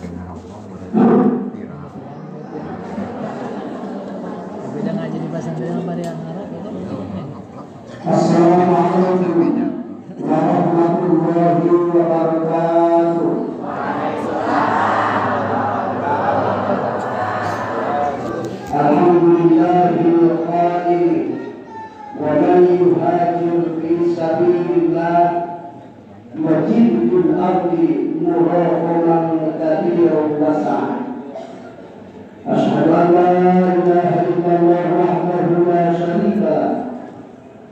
Bari ngarokok viral. Beda ngaji di pesantren sama bari ngarokok. Assalamualaikum warahmatullahi wabarakatuh. Alhamdulillahil qail wa man yuhajir fi sabilillah yajid fil ardi muraghaman katsiran wasa'an. Asyhadu an la ilaha illallah wahdahu la syarika lah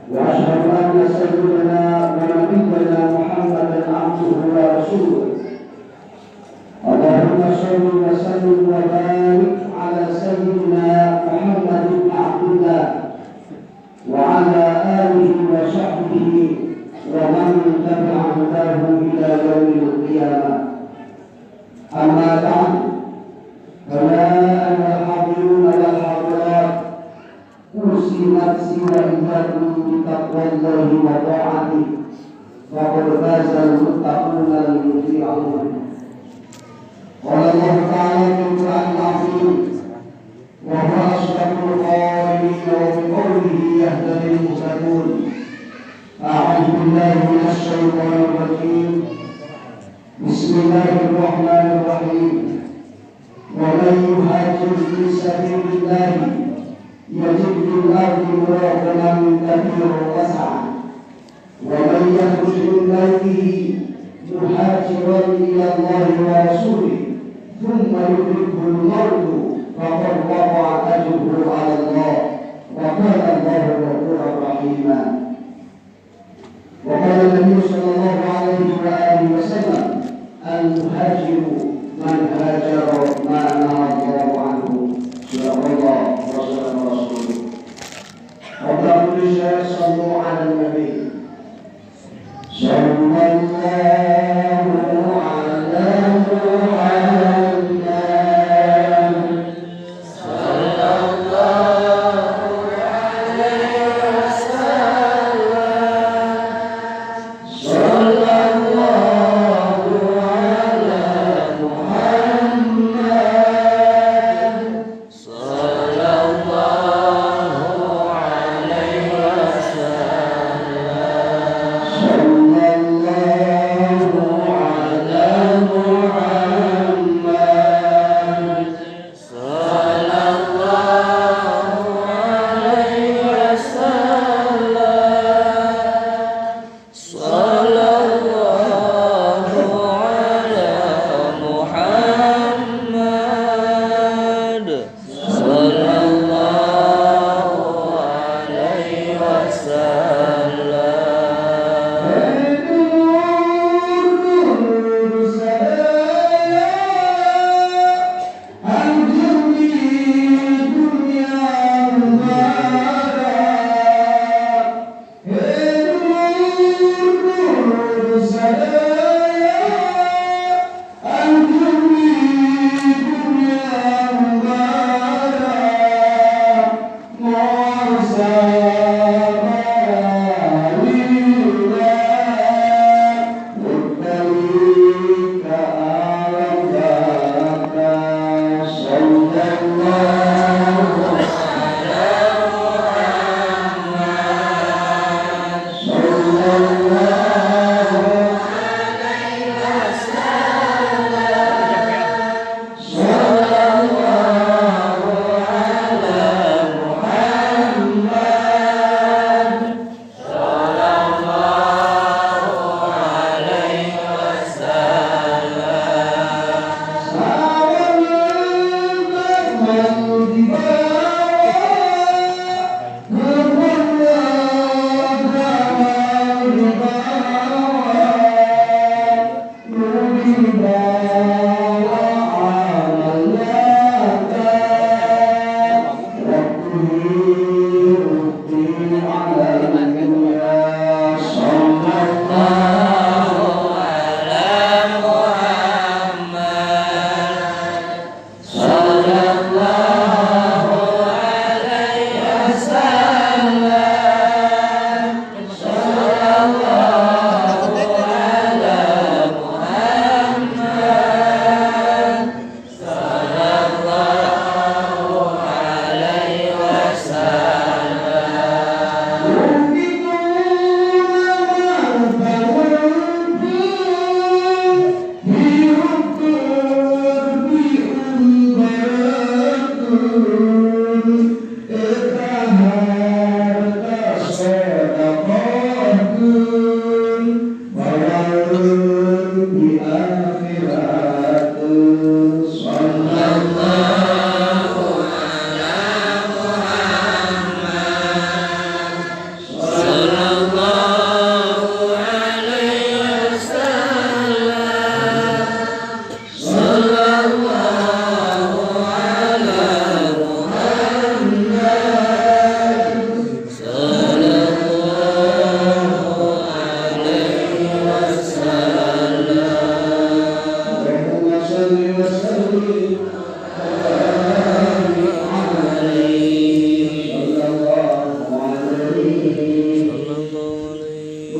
wa asyhadu anna sayyidina wa nabiyyana Muhammadan abduhu wa rasuluh. Allahumma shalli wa sallim wa barik ala sayyidina Muhammad ibn Abdullah wa ala alihi wa sahbihi wa man tabi'a hudahu ila yaumil qiyamah. Amma ba'd, fala ayyuhal hadirun wal hadirat, usi nafsi wa iyyakum bi taqwallahi wa ta'atihi faqad fazal muttaquna al-muti'un. Qala Allah ta'ala fil Qur'anil 'azim wa huwa asdaqul qailin wa bi qawlihi yahtadil muhtadun. A'udzu billahi minasy syaithanir rajim. Bismillahirrahmanirrahim. Wa man yuhajir fi sabilillah yajid fil ardi muraghaman katsiran wasa'an. Wa man yakhruj min baitihi muhajiran ila Allah wa rasulih thumma yudrikuhu al-maut faqad waqa'a ajruhu 'ala Allah wa kana Allahu ghafuran rahima. Wa qala an-nabiy sallallahu alaihi wa alihi wasallam, al-muhajiru man hajara ma nahaa Allahu anhu. Sadaqallahu wa sadaqa rasuluh. Qabla kulli syai' sallu 'ala an-nabi. Sallallahu ala Muhammad. Sallallahu alaihi wasallam. Sallallahu ala Muhammad. Sallallahu alaihi wasallam. Sallallahu ala Muhammad. Sallallahu alaihi wasallam. Sallallahu ala Muhammad. Sallallahu alaihi wasallam. Ala Muhammad.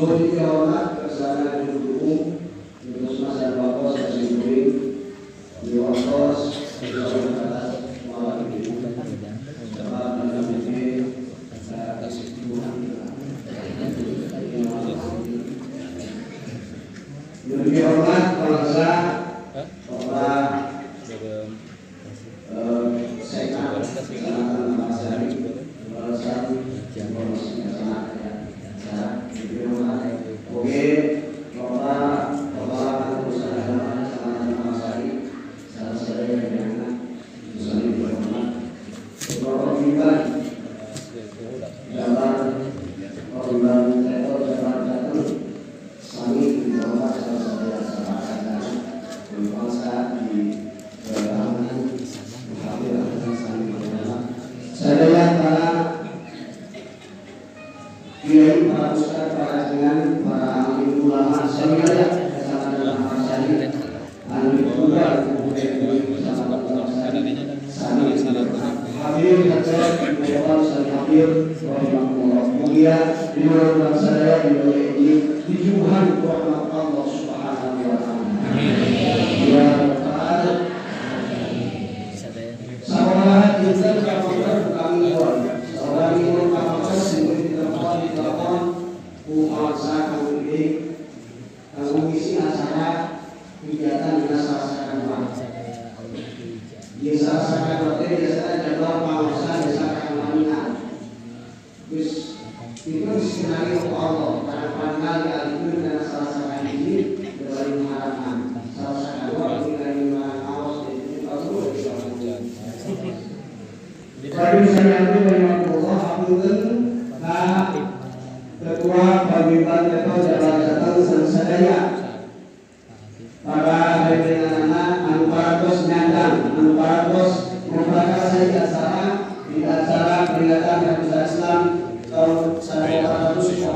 Nyuwun dihormat kersana dukung terus masa wakos kasih diwakos lebih hormat bangsa Bapak Oke, Bapak Bapak Saya para kiai, para ustaz, para jenengan, para alim ulama, semuanya hadir rahmat Allah Subhanahu wa taala. Ya Ta'ala. Saudara kita mengisi acara kegiatan di Desa Sakan biasanya jadwal pengawasan desa Kamangan. Terus itu disenangi oleh Allah karena pandang itu dan salah satu ini dari harapan salah satu dari awas itu Baru saya Allah Ketua Paguyuban Ketua Jalan Sadaya para anak anu parantos nyandang anu parantos memprakarsai acara di acara peringatan Hari Besar Islam tahun 1444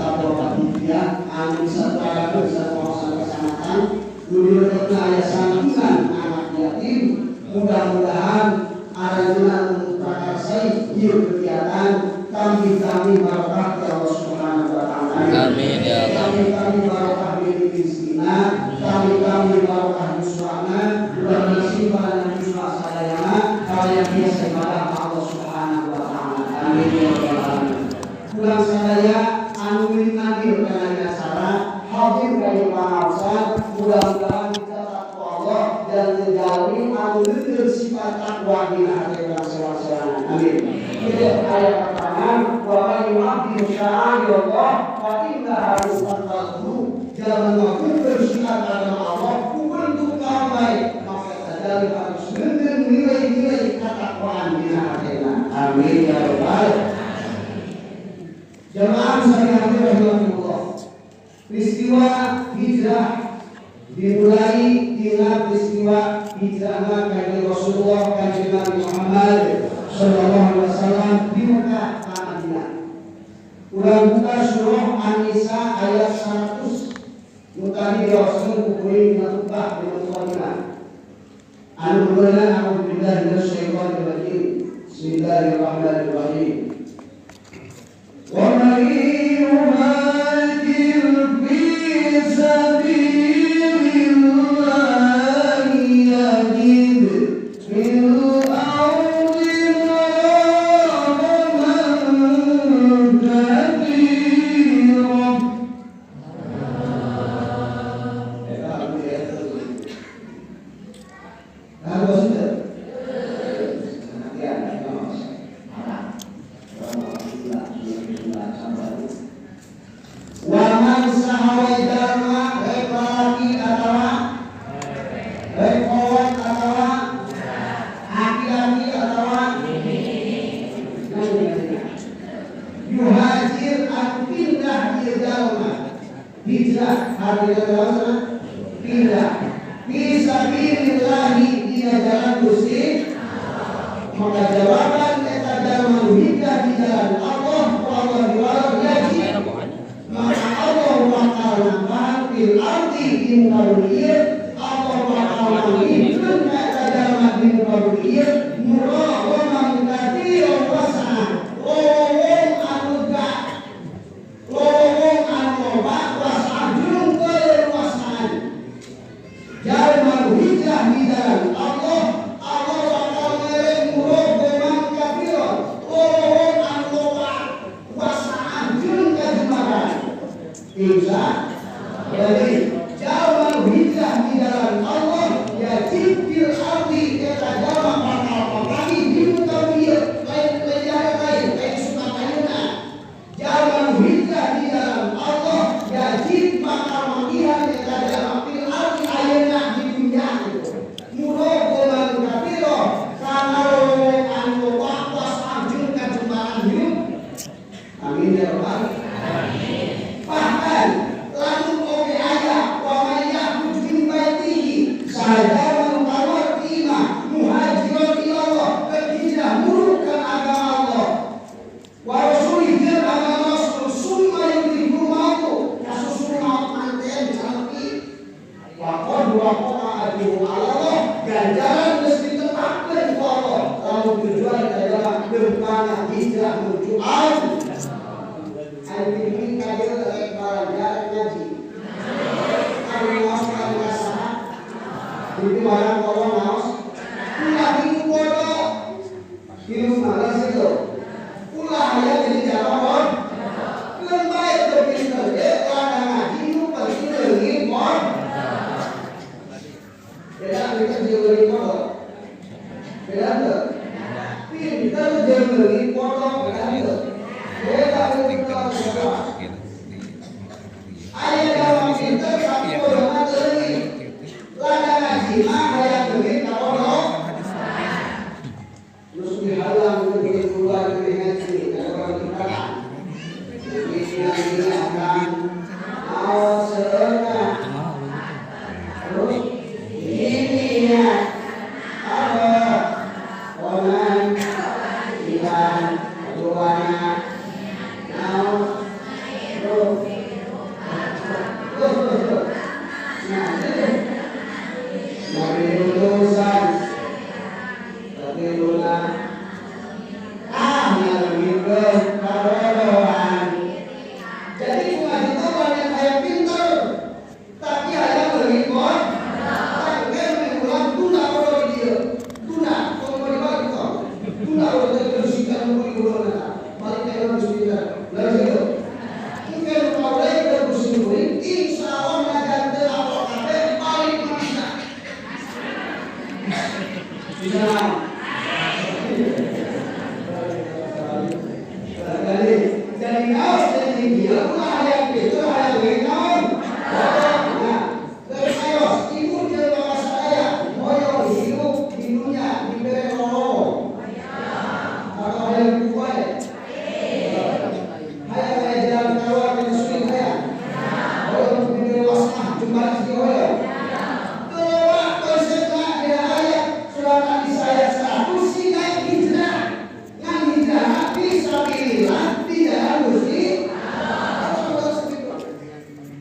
anu disatuakeun kawasan kecamatan nu diletakna aya santunan anak yatim. Mudah-mudahan aranjeunna memprakarsai ieu kegiatan kami-kami barokah ya Allah Subhanahu wa taala. Amin ya Allah. Kami-kami barokah di rezekina, kami-kami barokah yuswana, mudah-mudahan yuswa sadayana kalian biasa ibadah Allah Subhanahu wa taala. Amin ya rabbal alamin. Pulang sadaya anu hadir kana acara, hadir dari pangaosan, mudah-mudahan dicatat ku Allah dan menjauhi anu leuleun sifat takwa dina hati urang sewang-sewangan. Amin. Itu ayat pertama, wa may yu'azzim sya'airallah fa innaha min taqwal qulub. Jangan melakukan sifat agama Allah bentuk baik, maka sadari harus ngeundeun nilai-nilai ketakwaan dina hatena. Amin ya rabbal jamaah sekalian rahimakumullah. Peristiwa hijrah dimulai dina peristiwa hijrahna kanjeng Rasulullah kanjeng Nabi Muhammad sallallahu alaihi wasallam di Mekah ka Madinah. Urang buka surah An-Nisa ayat 100. Nu tadi diwaoskeun ku kuring dina khutbah dina mukadimah. Anu beunang a'udzubillahi minasyaitonir rajim. Bismillahirrahmanirrahim. Wa may yuhajir fi sabilillahi yajid fil ardi muragaman katsiran. Waman sahawai dharma rek lalaki atawa rek kolot atawa aki-aki atawa yuhajir anu pindah ieu jalma hijrah artinya jalma pindah fi sabilillahi dina jalan Gusti, maka jawaban eta jalma nu hijrah di jalan Allah Allah diwalo yajib maka Allah bakal nambahan fil ardi di muka bumi ieu, Allah bakal nangihkeun ka eta jalma di muka bumi ieu muragaman katsiran wasa'ah lowong anu gak lowong anu loba Insya. Jadi jalma nu hijrah di jalan Allah yajib fil ardi eta jalma bakal papanggih di muka ieu lain lain lain lain suka ayeuna. Jalma nu hijrah di jalan Allah yajib bakal manggihan eta jalma fil ardi ayeuna di dunya gitu. Muraqaban katsira kana lolong anu wawas ajeng kajembaran hirup. Amin ya rabbal alamin. Bahkan lalu oge aya wa may yakhruj min baitihi sahaja mengawal imah muhajiran ila Allah hijrah muruk ka agama Allah wa rasulih jeung agama Rasul summa yudrikul maut kasusul maut manten salaki wa qad waqa'a ajruhu ala Allah ganjaran geus ditetapkeun ku Allah lalu tujuan adalah lempana hijrah menuju Allah. Ayo ini kalian rek barang ngaji. Kami ngaos kami ngasaha. Itu barang kolong ngaos. Ulah hidup bodoh. Hidup malas itu. Ulah hayang jadi jalan. Keun bae teu pinter ge ladang ngaji nu penting leungit bon. Beda pinter jeung leungit bodoh. Beda teu? Pinter jeung leungit bodoh beda teu? Beda ayah dalam pinter tapi bodohna teu leungit. Ladang ngaji mah hayang leungit ka bodoh. Terus dihalang ke keluar dari ngaji ada orang berkata ini akan mau seuna. Terus ini ya Allah onan ikan ruana naon terus terus terus. Nah ini nabi lulusan tapi lula ah ngalungikeun kabodohan. Jadi ngaji teh banyak hayang pinter tapi hayang leungit bon. Tangke ulang tunda bodoh di dieu. Tunda kalau mau dibalik tong. Tunda bodoh teh bersihkan mun diulangna. Balik ka urang geus pinter. Lah gitu. Mungkin kaulai keur pusing kuring insyaallah najan teu apal kabeh balik mah bisa. Bisa. Jadi naos jadi dia ulah hayang pinter hayang leungit naon. Nah, geus ayo ibu jeung bapak sadaya hoyong hidup di dunia dibere lolong. Atau hayang hidup wae. Hayang aya jalan keluar tina sulit hayang. Hoyong dibere wasmah jembar rezeki hoyong. Kelola konsepna dina ayat surat An-Nisa ayat 1 si naik hijrah. Ngan hijrah fisabilillah di jalan Gusti Allah.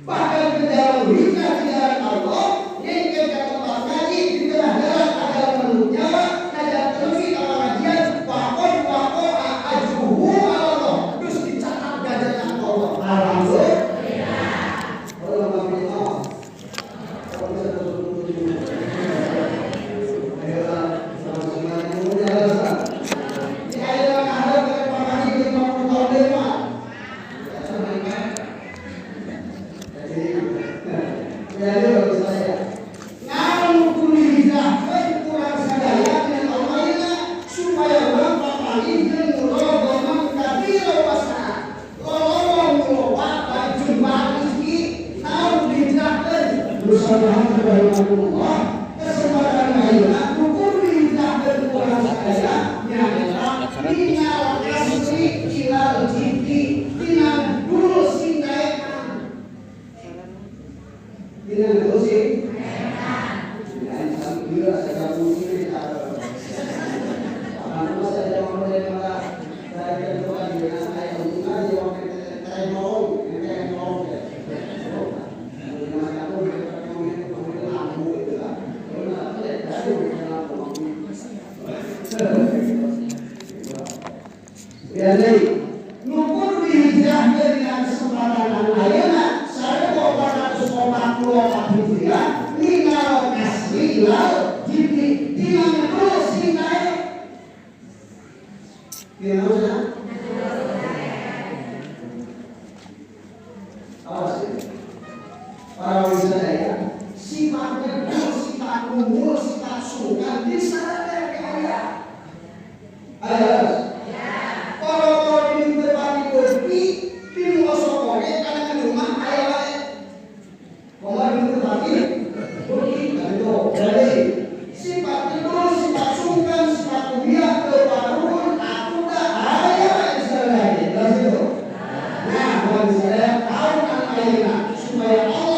Bahkan di dalam hijrah di jalan Allah nyengket ke tempat ngaji di tengah jalan ada menurut nyawa najan terlebih ka pengajian waqon waqa'a ajruhu ala Allah terus dicatat ganjaran Allah. Alhamdulillah. Allah maafin. Kalau bisa terus. Ayolah sama-sama yang mulia rasa. Di ayat ada pengaji 50 tahun lima. Jadi bagi saya, namun kudu hijrahkeun kurang sadaya dengan Allah ieu supaya urang papanggih jeung muraqabah katsira wasa'a. Lolong muloba bari jembar rezeki naon dihijrahkeun. Berusaha rahimakumullah kesempatan ayeuna kudu dihijrahkeun kurang sadaya nyaeta minal kasri ilal jiddi tina dulu sing daekan. Tina dulu sing Jadi, nukur dihijrahkeun dina kesempatan anu ayeuna 1444 Awas ya. Para wisata sifatnya sifat umur, sifat sungkan di sana kaya. Ayo. Para-para di tempat berpi, di osokore kadang di rumah aya wae. Kalau di tempat berpi, itu. Jadi sifat itu sifat sungkan, sifat kuliah keparun, aku dah aya wae di sana. Jelas itu. Nah, kalau misalnya tahun ayeuna supaya Allah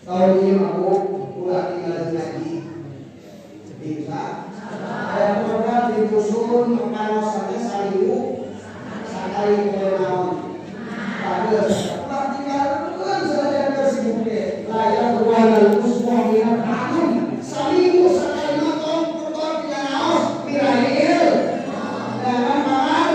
tahun ini aku ulah tinggal ngaji bisa ada program di dusun panosannya saliu sakali naon bagus ulah tinggal kan saja tersibuk layar ruangan usmuh minat agung saliu sakali nonton kotor tidak naos mirail jangan mahal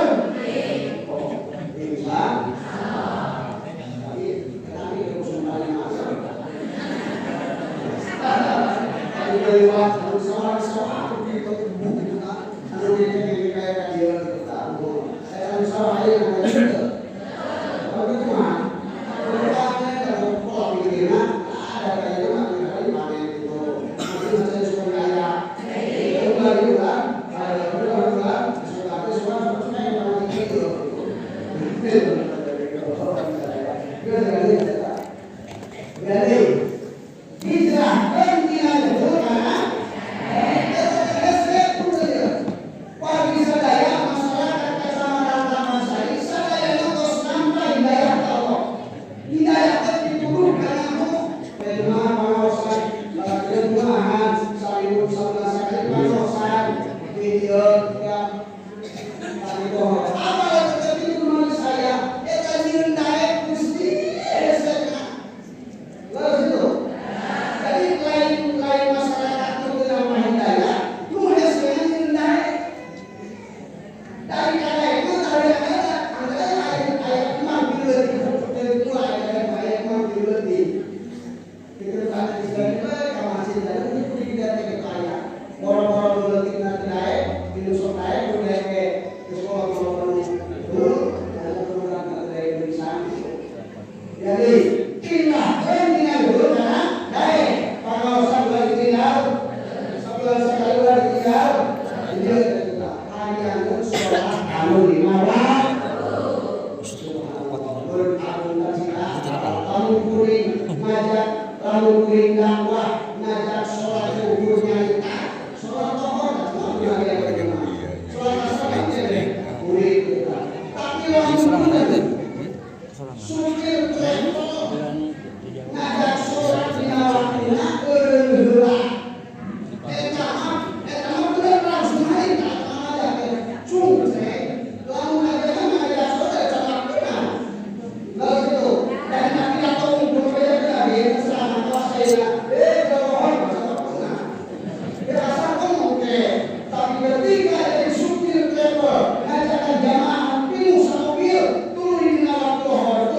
bisa tapi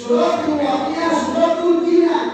Suratul Waqiah, Suratul Jinah.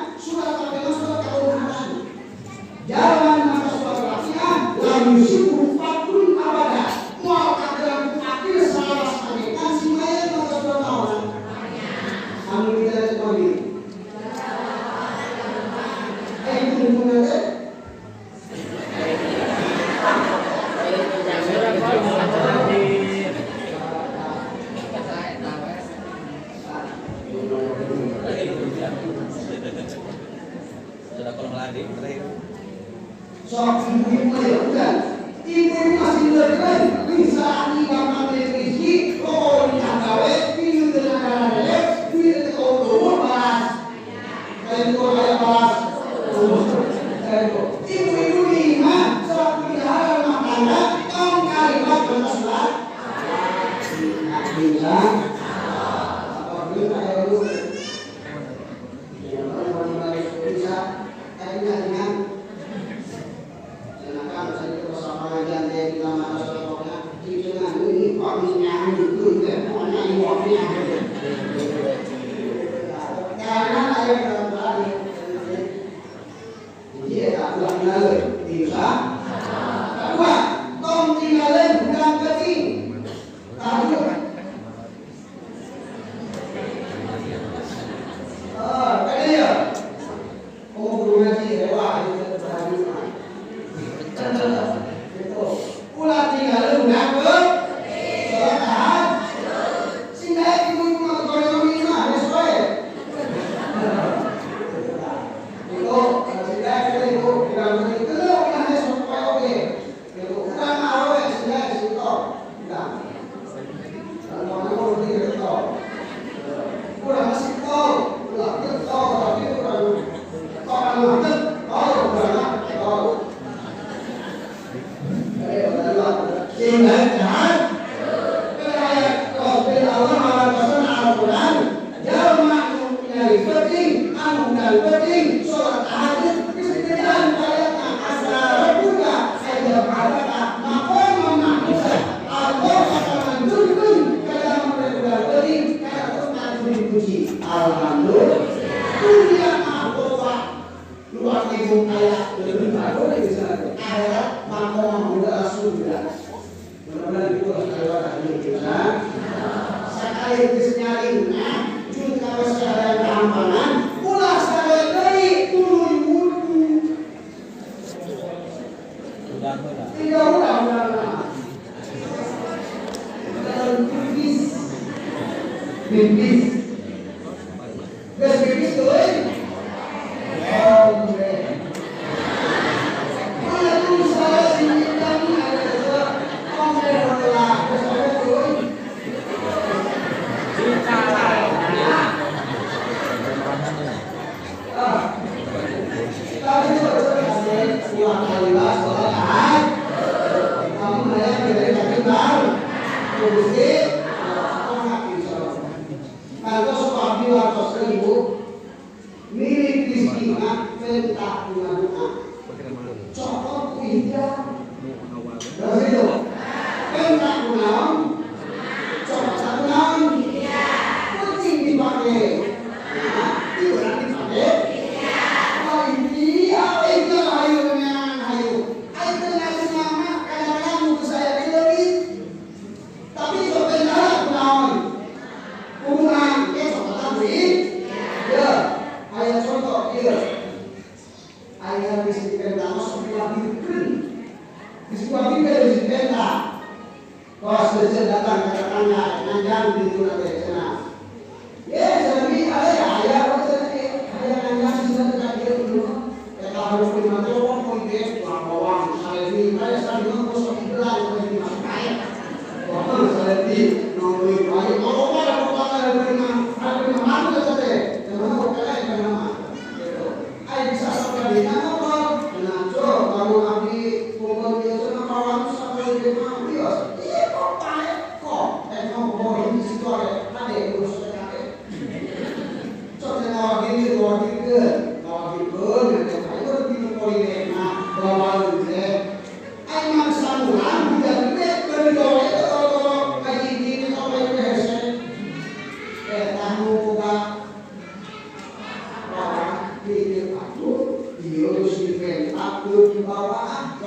Insya Allah.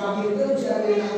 Apa dulu? Bisa dengan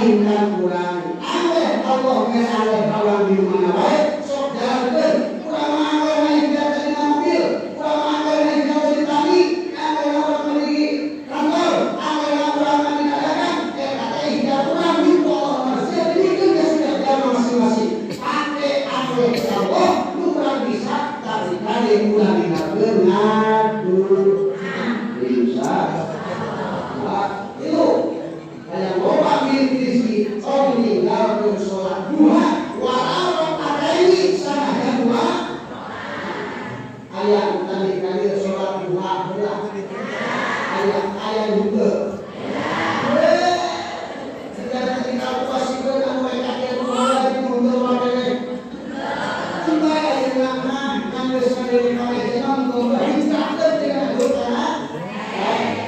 Lain dan kurang aneh Allah mere urang di mana wae sok jalankeun. Urang mah aneh hijrah dari mobil, urang mah aneh hijrah dari tani, aneh urang di kantor, aneh urang di dagangan, eta teh hijrah urang di Allah manusia dibikeun ka setiap jalma masing-masing. Pake aneh Allah nu urang bisa tapi kade ulah ninggalkeun ngadoa. Bisa. Itu yang loba milik rezeki tong ninggalkeun salat duha walau rakaataini sanajan dua aya tadi kali salat duha heula aya aya juga jika dikalkulasikeun anu eta teh duha di mundur wae tiba ayeuna mah geus kadeureun ka jenong hijrahkeun tina dosa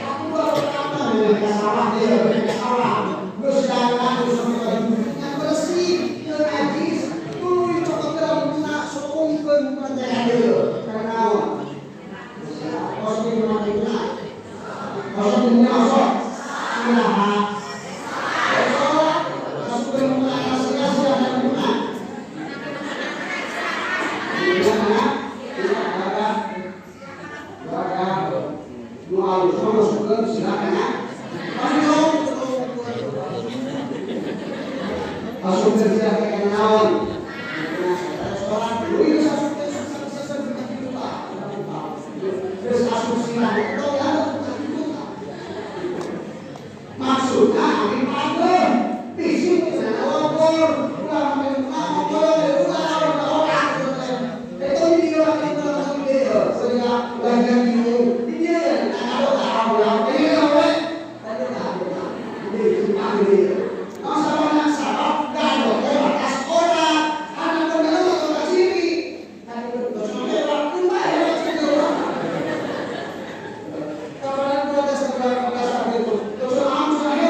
aku baru pertama mereka salah dia mereka salah geus dagang geus sampai yang bersih teu najis tuluy cokot guna sokongkeun teh deui karena naon kos di mana guna kos di mana sok kumaha salat masukkeun guna sia-sia dan guna maksudnya ini pager di sini ngobrol ulah ngobrol ulah orang itu dia itu dia sehingga bagian itu dia ada tahu dia we ada tahu dia masalahnya sabab gado batas orang anak bener atau sini tadi berdosa waktu bae kapan protes terhadap itu terus saya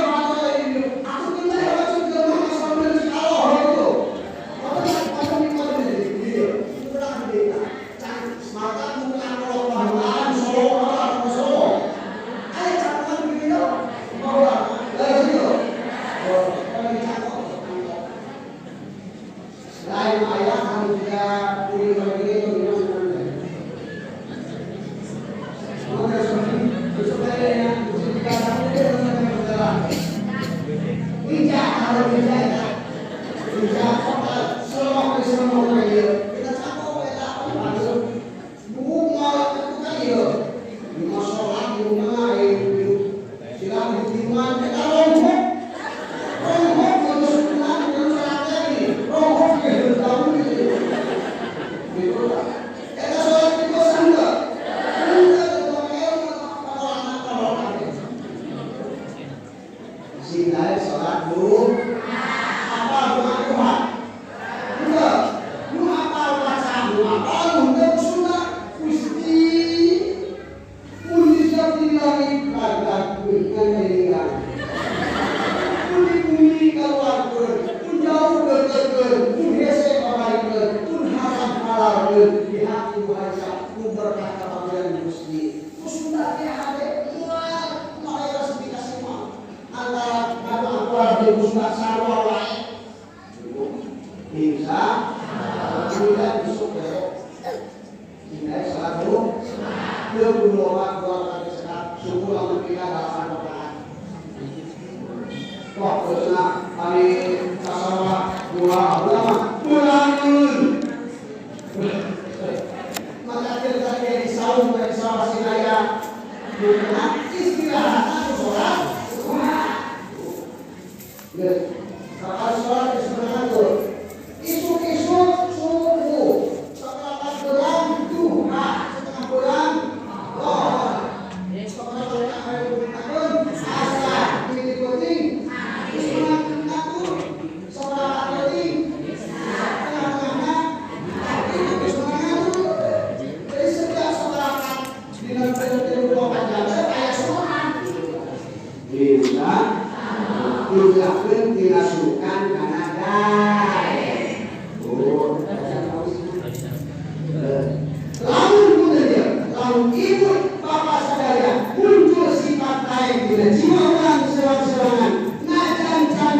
ini aku kena waktu ke masalah Allah itu apa dia kurang beda maka bukan kalau solo solo ayo campuran begini mau lagi itu lain ayah harus juga kulit begini muncul sifat lain bila jiwa orang serang-serangan najan can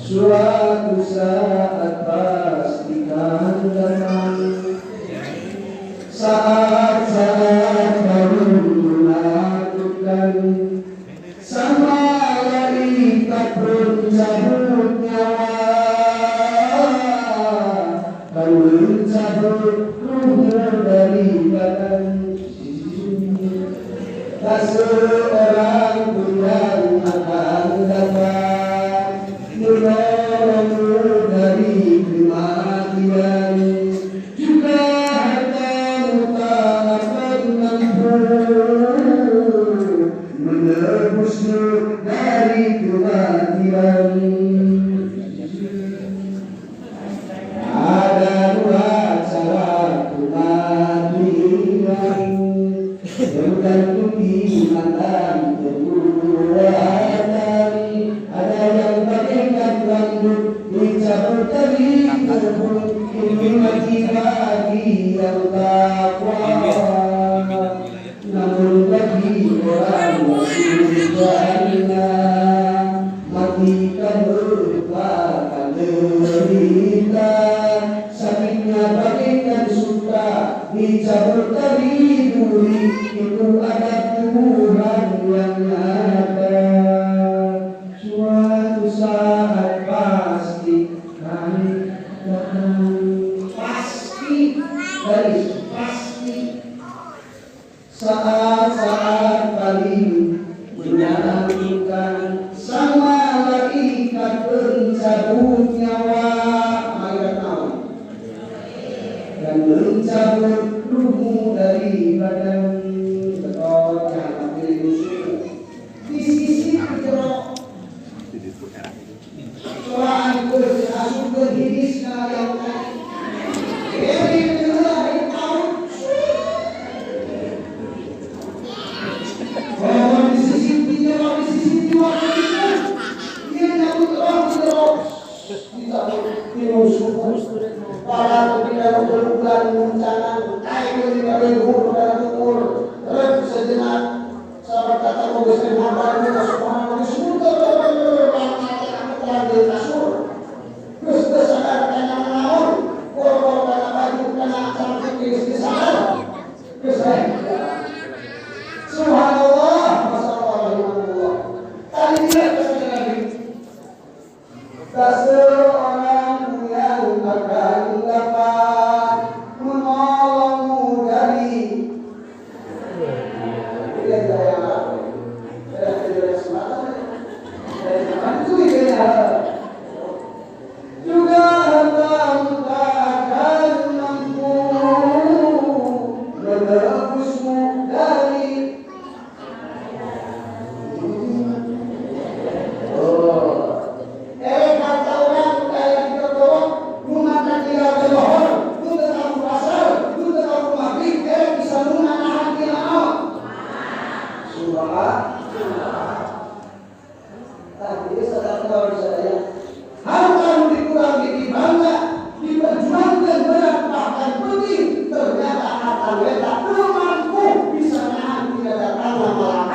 Suatu saat pasti kan datang saat-saat seorang pun yang akan dapat menolongmu dari kematian. Juga hartamu tak akan mampu menebusmu dari kematian. Ada dua cara kematian, tergantung iman dan kekuatan. Ada yang bagaikan rambut dicabut dari kebun, ini mati bagi yang takwa. Namun bagi orang yang mati kan merupakan derita. Sakitnya bagaikan sutra dicabut dari duri, itu ada Tuhan yang nyata. Suatu saat pasti kami datang. Pasti, garis pasti. Saat-saat paling menyakitkan, sang malaikat pencabut nyawa, malaikat maut, dan mencabut ruhmu dari badan. Betul, jangan pilih musuh. Di sisi jeruk, soal asup ke hidis yang lain. Para ketika berbulan muncangan, air tidak leluhur dan umur, rem sejenak. Sahabat kata mengesrin hamba kita subhanahu wa kasur. Terus kesadar karena menaun, boro-boro karena baju karena cantik kesadar. Subhanallah, masyaallah, tadi dia kesadar lagi. Tak seorang yang akan dapat menolongmu dari juga hartamu tak akan mampu menebusmu dari. Harta orang kayak kita tolong, lu makan tidak berbohong, lu tetap pasar, lu tetap maghrib, bisa lu nahan tidak mau. Subhanallah. Tadi sedang tahu saya. Harta dikurangi, dibangga, diperjuangkan berat bahkan penting. Ternyata harta mereka belum mampu bisa nahan tidak datang malah.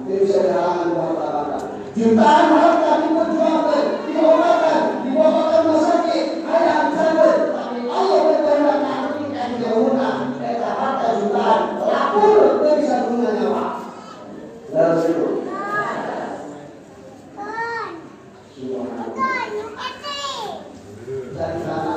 Tidak bisa dihalangan harta bangga. Jutaan harta diperjuangkan, diobatkan, dibawa ke rumah sakit, ayam cabut. Tapi Allah berkehendak menghentikan jauhnya. Eta harta jutaan lapor tidak bisa guna nyawa. Lalu itu. Dan sana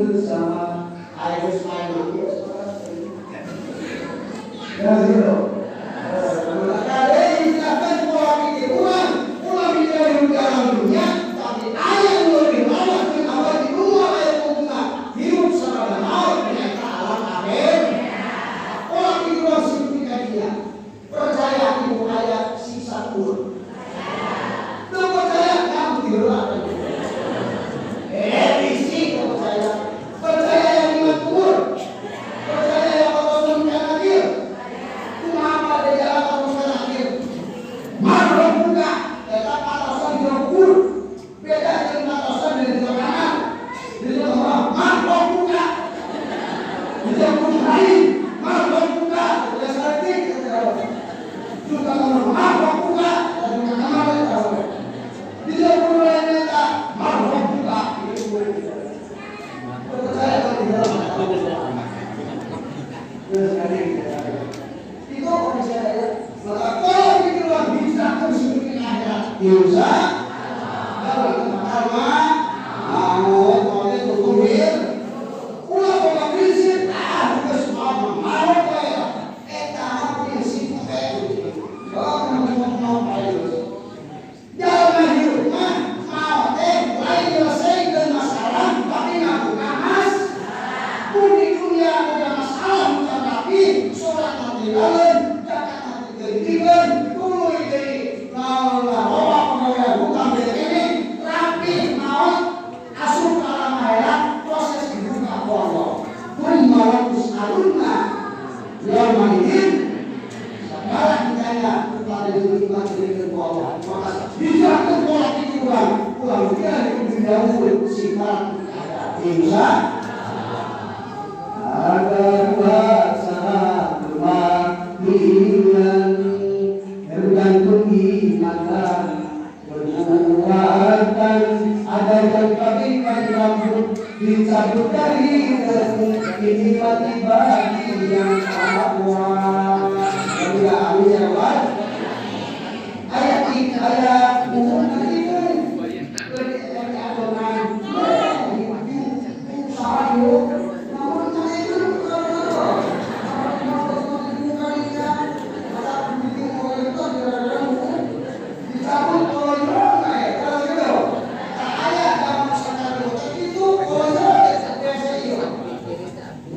bersama. Ayo smile ya gitu. Maka silakan pola pikir ulang, pola pikir di dalam dunia, tapi ayat lebih lama di awal di luar ayat bunga hidup sama maut ternyata alam akhir. Pola pikir ulang signifikan dia. Percaya ibu ayat sisa kubur. Percaya kamu tidur apa? Fisik percaya. Percaya yang iman kubur. Percaya yang Allah akhir. Kenapa ada jalan Allah akhir? Marah buka, tetap alasan di kubur. Beda dengan alasan dari kanan. Di orang marah buka. Di kubur lain, marah buka. Ya sakit. Juga kalau marah buka, dan kamar di kubur lainnya tak marah buka. Percaya kalau di dalam. Itu kondisi saya. Maka kalau pikir orang bisa tersembunyi akhirat, bisa. Kalau pertama, mau mau tutup. Ulah pola prinsip, ah bukan semua mau kayak, tahu prinsip kayak. Oh, mau kayak. Jangan hidup mah mau lain menyelesaikan masalah, tapi ngaku mas. Pun di dunia ada masalah bukan tapi sholat nanti lain, zakat nanti tinggal, tuluy deui naon loba pegawai hutang deui ini, rapi maot asup ka alam akhirat proses dibuka ku Allah. Tsumma latus'alunna yauma idzin. Segala ditanya kepada diri diberikan ku Allah. Maka hijrahkan pola pikir urang, ulah dia di sifat insya ada dua sangat kematian tergantung iman dan perbuatan. Ada yang bagaikan rambut dicabut dari tepung, ini mati bagi yang takwa. Tidak ahli yang ayat ini ayat umum itu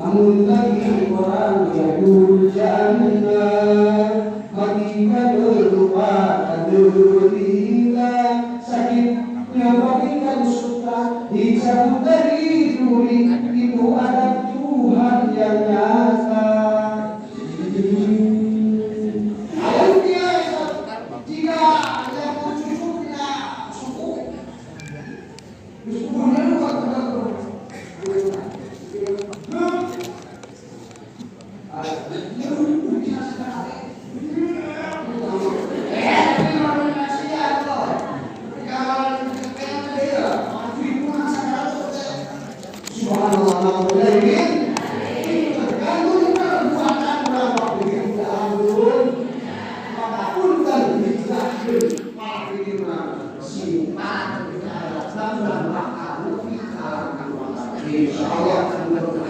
namun bagi orang yang jannah matikan lupa derita sakitnya bagikan suka dicabut dari duri itu ada Tuhan yang nyata. Jika ada cucu punya suku sukunya lupa.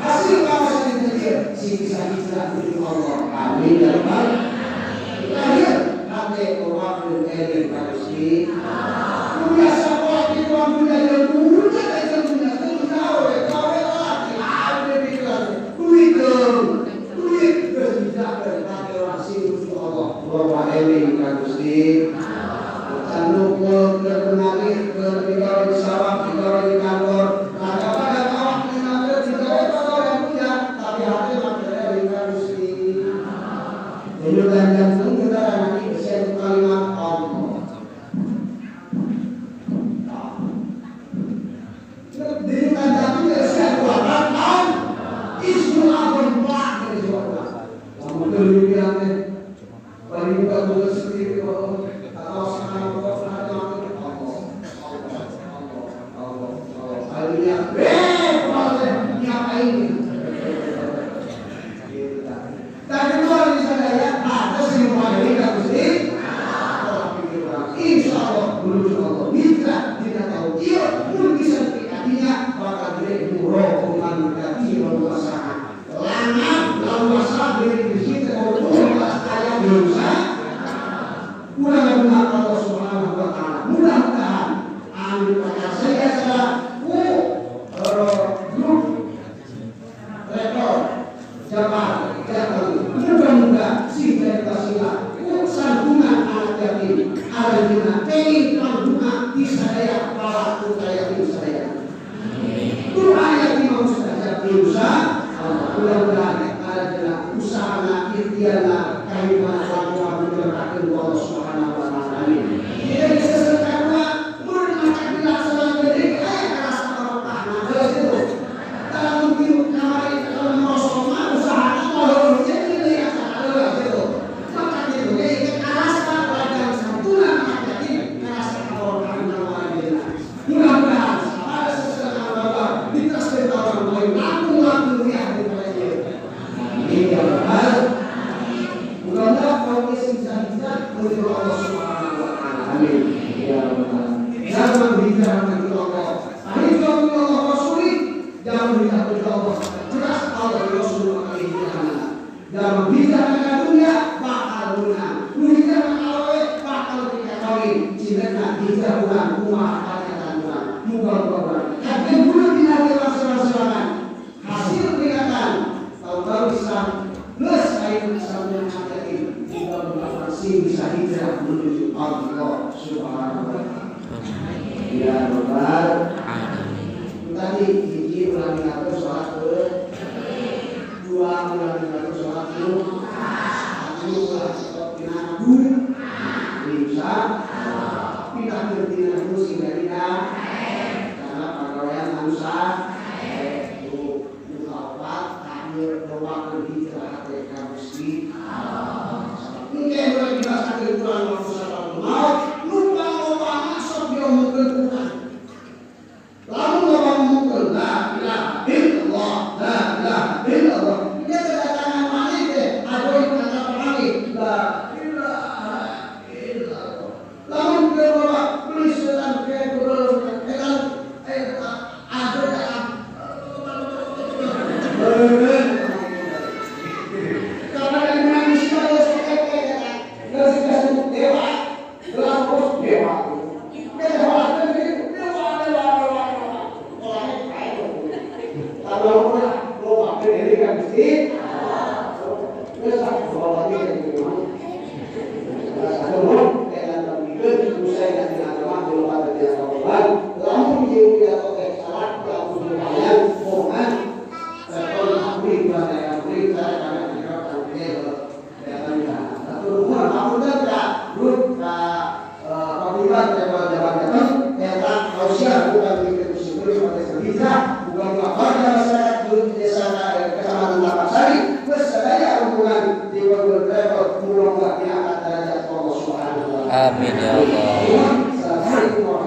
Hasil kawasan itu sisa hijrah menuju Allah. Amin ya rabbal terakhir hati orang dan eling Gusti. Biasa pola pikir orang dunia yang dunia aja dunia itu tahu ya tahu lagi ada pikiran duit duit geus hijrah dari hati orang sing menuju Allah. Bapak eling Gusti. Sanu ke digawe di sawah, digawe di kantor. Kadang-kadang awak digawe digawe yang punya, tapi hati materi Gusti. Jadi dan jantung kita nanti bisa kalimat Allah. Jadi kan jantung bisa kuatan ismu abon plak dari surga. Kamu demikian paling buka tulis sendiri atau sekarang Allah Allah Allah akhirnya ngapain? Tadi luar di sana ya, ada sih ini Gusti. Insya Allah, menuju Allah. Mitra tidak tahu iya, pun bisa hatinya bakal jadi murah. Insya Allah. Mudah-mudahan ada usaha ikhtiarna kahiman lakukan berkat Allah Subhanahu wa taala. Amin. Jadi sesekali mun maca dilaksanakeun deui aya karasa barokahna. Geus itu. Kalau mungkin kamari kalau Rasul mah usaha mah jadi deui asa gitu. Maka gitu ge karasa ladang santunan yakin karasa barokahna luar biasa. Mudah-mudahan pada sesekali bapak diteruskeun ka orang lain laku-laku riah di ieu. Amin ya rabbal. Mudah-mudahan kau bisa hijrah menuju Allah Subhanahu wa taala. Amin. Ya rabbal alamin. Jangan hijrah menuju Allah. Hijrah menuju Allah Rasuli, jangan hijrah menuju Allah. Jelas Allah Rasul akan hijrah. Jangan hijrah ke dunia bakal menang. Nu hijrah ka awewe bakal dikawin. Cinta hijrah urang kumaha pernyataan urang. Muga-muga urang kabeh guna dina laksanakan hasil peringatan tahu-tahu Islam plus air sampun ngajakin muga-muga masih bisa hijrah menuju Allah Subhanahu wa taala. Ya rabbal alamin. Tadi hiji ulang ngatur salat ke dua ulang ngatur salat ke satu ulang salat dina du bisa pindah ke dina du sehingga dina karena pagawean manusia doakan hijrah hati ka Gusti Allah. Engke urang dibasakeun Quran waktu salat maut, lupa loba sok diomongkeun Quran. Lamun loba ngomongkeun la ilaha illallah, la ilaha illallah. Engke kedatangan maneh teh adoy kata panggih la ilaha illallah. Lamun keur loba beli setan ke beureuh etan adoy Amin ya Allah.